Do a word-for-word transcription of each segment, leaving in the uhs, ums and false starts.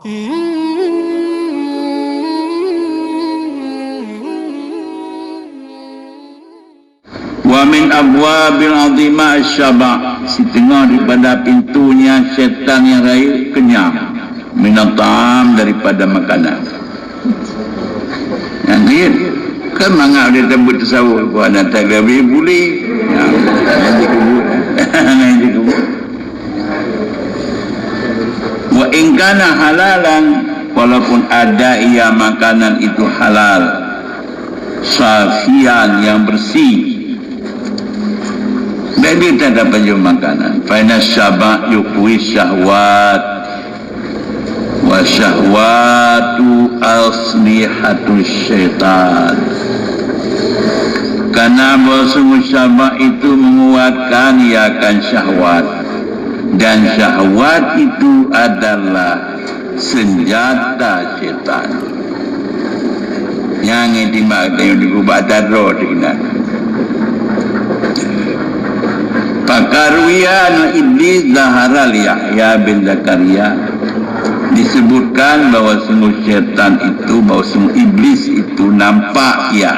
Wa min abwabil azimah syaba', siteungoh daripada pintunya syaitan nyang rayeuk kenyang, minat ta'am, daripada makanan. Nyang jeuet, kan mangat dia teubeuet tasawuf, bukan datang dari buli. Ya, nanti kubur. Nanti kubur. Wa in kana halalan, walaupun ada ia makanan itu halal, safian, yang bersih. Bèk that tapajoh makanan. Fa inna syaba' yuqwi syahwat. Wa syahwatu aslihatu syaitan. Karena bahwa sungguh syahwat itu menguatkan ia akan syahwat. Dan syahwat itu adalah senjata syaitan. Nyang timbak teuh di kubah tadroe teuh keunan. Faqad ruwiya anna Iblis zahara li Yahya bin Zakaria. Disebutkan bahwa sungguh syaitan itu, bahwa sungguh Iblis itu nampak ia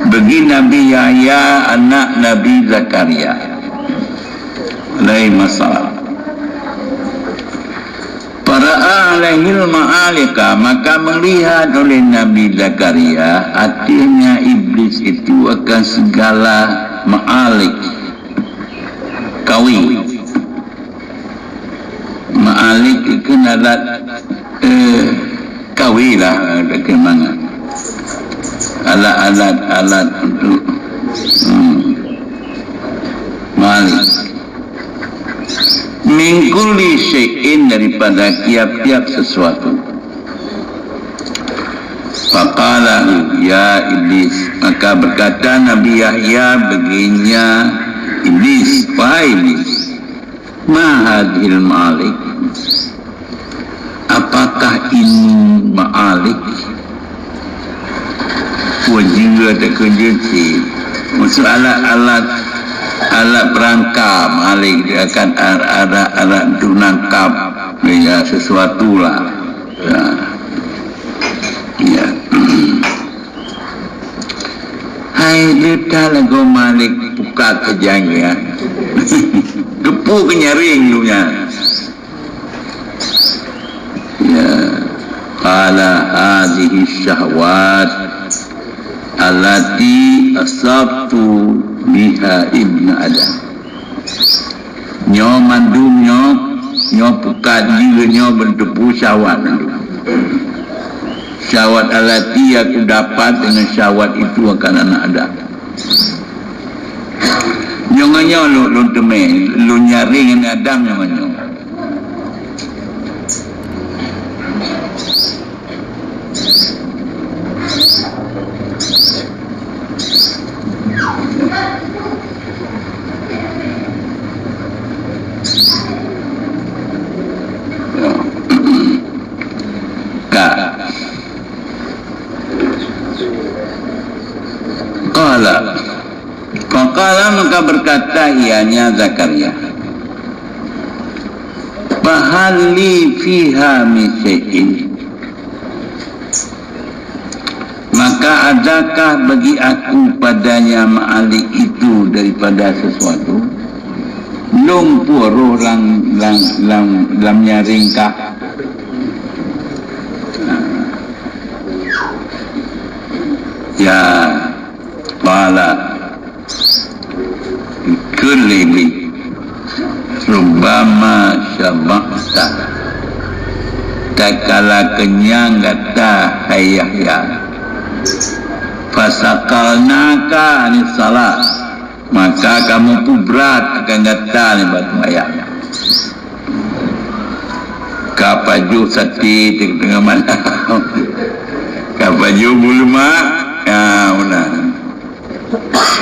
bagi Nabi Yahya, anak Nabi Zakaria. Alaihi wassalam. Fara'a alaihil ma'alika, maka melihat oleh Nabi Zakaria, artinya iblis itu akan segala ma'alik, kawi. Ma'alik itu alat, eh, kawi lah, eh, keumangan. Alat-alat, alat untuk, hmm, ma'alik. Min kulli syai'in, daripada tiap-tiap sesuatu. Faqala, ya Iblis, maka berkata Nabi Yahya baginya Iblis, wahai Iblis, ma hadhil ma'alik? Apakah ini ma'alik? Wajib ada kerja sih. Maksud alat-alat, alat perangkap, ma'alik dia akan alat-alat untuk nangkap, ya, sesuatu lah. Ya. Ya. Hai, dia dah lagu ma'alik pukat saja, ya. Gepu ke nyaring dunia. Ya. Qala hadhihi syahwat allati asabtu biha ibna Adam. Nyoe mandum nyoe, nyoe pukat jih nyoe beuteupeue syahwat mandum. Syahwat allati aku dapat dengan syahwat itu akan anak Adam. Nyoe ngon nyoe lôn, lôn teumé, lôn nyaring anak Adam nyoe ngon nyoe. Ka. Qala. Faqala, maka berkata ianya Zakaria, "Fahal li fiha min syai'in?" Maka adakah bagi aku padanya ma'alik itu daripada sesuatu? Lôn peue roh lam, lam, lam, lam nyaring kah? Ya, qala, kheun lé Iblih, "Rubbama syaba'ta, tatkala kenyang gata, hai Yahya, fasaqalnaka anis shalah, maka kamoe peubrat akan gata nibak seumayang." Ka pajoh saté teungoh malam. Ka pajoh buleuma, ya, meunan.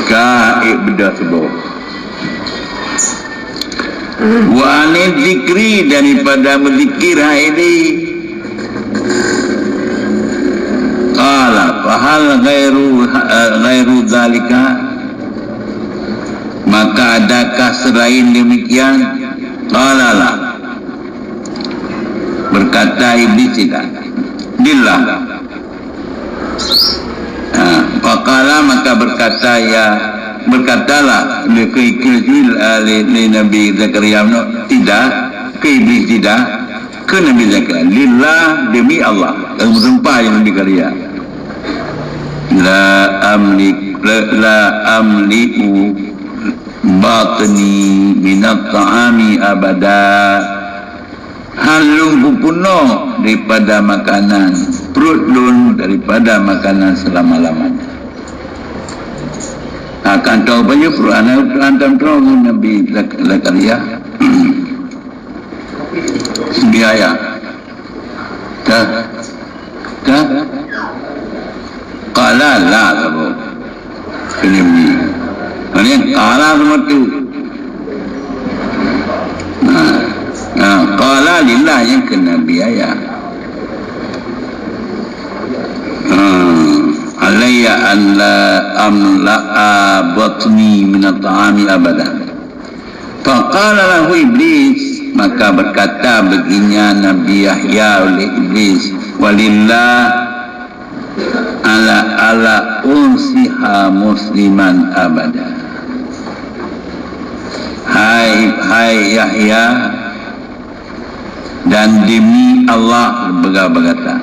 Ka ék beudôh suboh. Wa anil zikri, daripada meuzikir hai Iblih. Qala, "Fahal ghairu, ghairu dzalika?" Maka adakah selain demikian? Qala la. Berkata Kata Iblis tidak. Lillah. Ha, faqala, maka berkata, ya, berkatalah lé, keu, keu, lé, lé Nabi Zakaria, tidak, keu Iblis tidak, keu Nabi Zakaria, lillah, demi Allah. Lalu bersumpah ya Nabi Zakaria. La amlik, la, la amliku batni minat ta'ami abada. Han lôn peupunoh daripada makanan, pruet lôn daripada makanan seulama-lamanya. Akan tahu baju pruet aneuk antam troh Nabi Zak-, Zakaria. Biaya. Dah. Kan? Qala la saboh. Kena beli. Maksudnya, qala sama tu. Ha. Ha. Qala lillah yang kena biaya. Ha. Alayya an la amla'a batni minat ta'ami abada. Faqala lahu Iblis, maka berkata baginya Nabi Yahya oleh Iblis, "Walillah ala ala unsiha musliman abada." Hai, hai Yahya, dan demi Allah, berkata,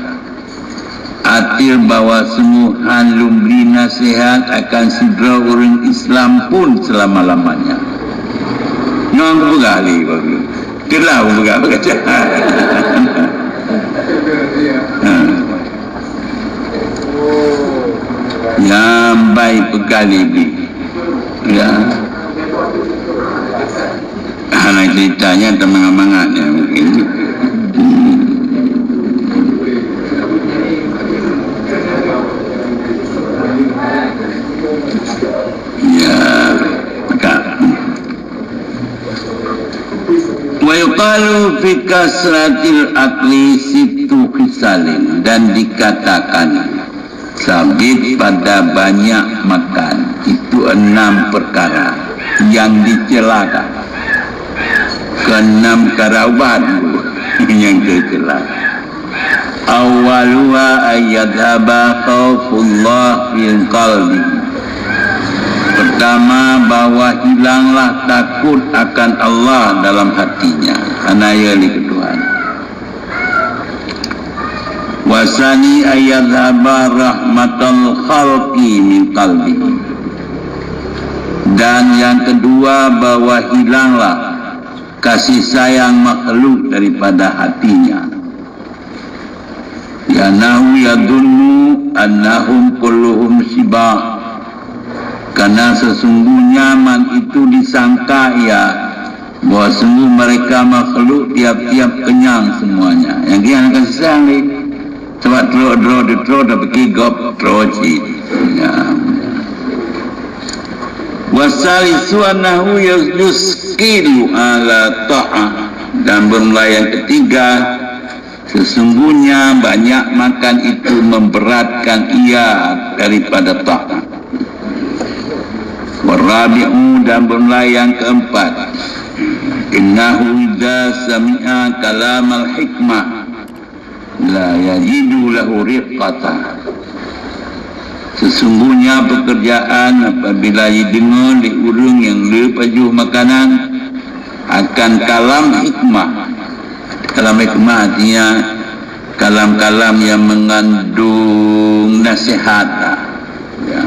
Atir bahwa sungguh han lôn bri nasihat akan sidroe ureuëng Islam pun selama-lamanya. Nyoe geupeugah lé bagoe. Telah geupeugah, geupeugah jahat. Ha. Nyang bai peugah lé bri. Ya. Hana ceritanya, teumangat-mangat ya mungkin. Ya, maka. Wa yuqalu fi kasratil akli sittu khisalin, dan dikatakan sabit pada banyak makan, itu enam perkara yang dicelakan. Keenam karabat yang tercela. Awaluha ayyadhaba khaufullah fil qalbi. Pertama, bahwa hilanglah takut akan Allah dalam hatinya. Hana ya lé keu Tuhan. Wasani ayyadhaba rahmatal khalqi min qalbihi. Dan yang kedua, bahwa hilanglah kasih sayang makhluk daripada hatinya. Li'annahu yadhunnu annahum kulluhum syiba'. Karena sesungguhnya man itu disangka ia bahwa sungguh mereka makhluk tiap-tiap kenyang semuanya. Nyang keu nyan akan sisang lé. Sabab trok droe teutroe tapike gob troe cit. Ya. Wasalisu annahu yus-, yuskilu ala ta'ah. Dan bermula yang ketiga, sesungguhnya banyak makan itu memberatkan ia daripada taat. Warabi'u, dan bermula yang keempat, innahu idza sami'a kalamal hikmah la yajidu lahu riqqata. Sesungguhnya pekerjaan apabila jideungoe lé ureuëng nyang le pajoh makanan akan kalam hikmah. Kalam hikmah artinya kalam-kalam yang mengandung nasihat. Ya.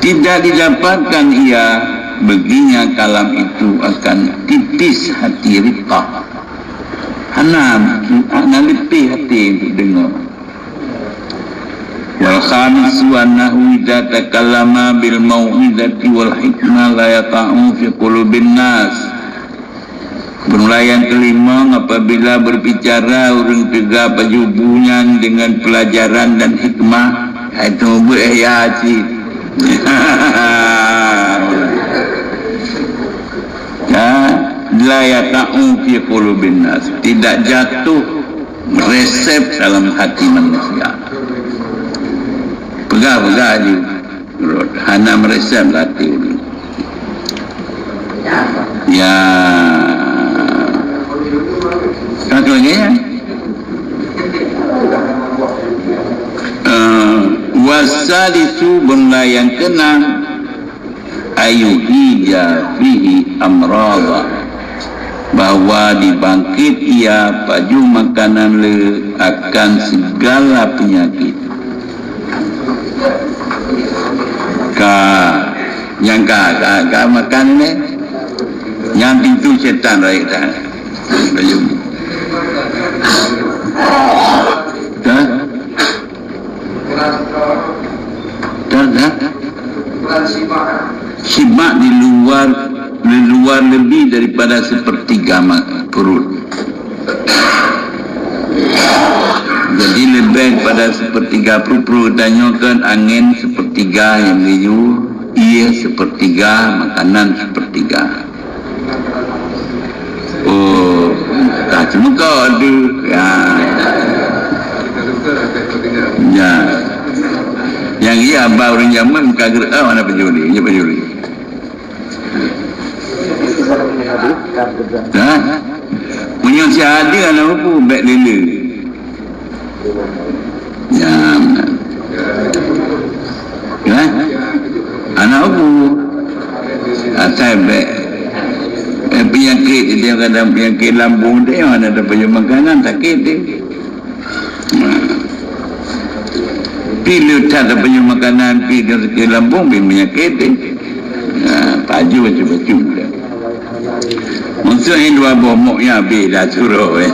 Tidak didapatkan ia, baginya kalam itu akan tipis hati, riqqah. Hana, hana leupah hati untuk deungoe. Wal khamisu annahu idza takallama bil mau'izati wal hikmah la yata'u fi qulubin nas. Bermula yang kelima, apabila berbicara ureuëng teuga pajoh bu nyan dengan pelajaran dan hikmah, hai teumeubeuet ya cit. Ya, la yata'u fi qulubin nas, tidak jatuh meresep dalam hati manusia. Peugah-peugah ju rot, hana meresep lam até ureuëng. Ya. Pun la nyang keunam, ayuhija fihi amrada, bahwa dibangkit ia pajoh makanan le akan segala penyakit. Ka, nyang ka, ka, ka makan ni, nyang pintoe syaitan rayeuk that. Pajoh. Dah? Dah, dah. Simak di luar, di luar lebih daripada sepertiga ma-, perut. Jadi, lebih daripada sepertiga perut, perut tanyoe kan angin sepertiga nyang geuyue, ie sepertiga, makanan sepertiga. Oh, ka ceumeuka tu. Ya. Ya. Nyang iya ba ureueng jameun ka geureuah hana peujuli, nyoe peujuli. Ha? Meunyoe si hadeue hana huköm, bèk lé-lé. Ya, meunan. Ya? Hana huköm. Asai bèk, eh, penyakit, dia kadang penyakit lambung dia, hana ada penyakit makanan, sakit dia. Pi le that peunyoe makanan, pi sakét lambung, pi peunyakét deh. Nah, pajoh bacut-bacut dah. Maksud nyan dua boh mok nyan habéh dah suroh, eh.